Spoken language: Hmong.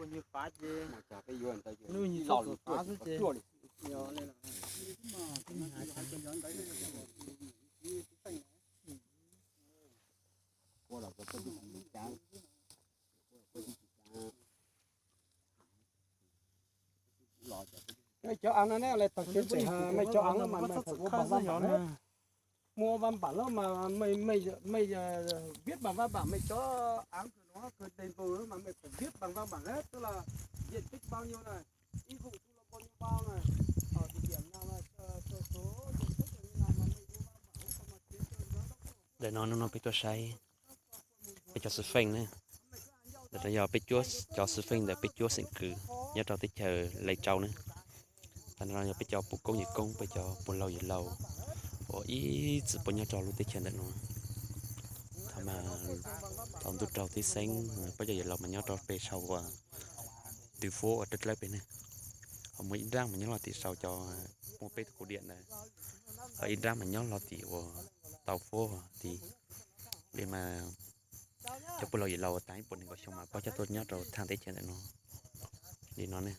Hnub ib txog txog xwb ces mej cov aav no ne le tag kev tseem, mej cov aav mas mej ua pam vaj bam, muaj ua pam vaj bam los mas mej viab pam vaj bam, mej cov aav kws nuav kws deg npau mas mej viab pam vaj bam, twb los diện tích bao nhiêu na, ib khu khu los bao nhiêu bao na, ở địa điểm nào là Ntawm no hnub no peb tuaj saib peb cov xwm feej ne. Ntawm no yog peb cuab, cov xwm feej ntawm peb cuab xeem kws nyob rau teb chaws Lai Châu ne. Tam no yog peb cov puj koob yawm koob, peb cov puj laug yawm laus uas ib txwm puas nyob rau lub teb chaws ntawm no. Thaum mas thaum ntuj raug tib xeeb, peb cov yawm laus mas nyob rau pem saum uas tw fuab uas dawb dawb pem ne. Ho muaj ib nrab mas nyob los tim saum cov, muaj peb tug kuv diam ntawd, ho ib nrab mas nyob los tim uas tau fuab tid. Li mas cov puj laug yawm laus uas tas ib puas nees nkaum xyoo mas pab coj tuaj nyob rau thaj teb chaws ntawm no li no ne.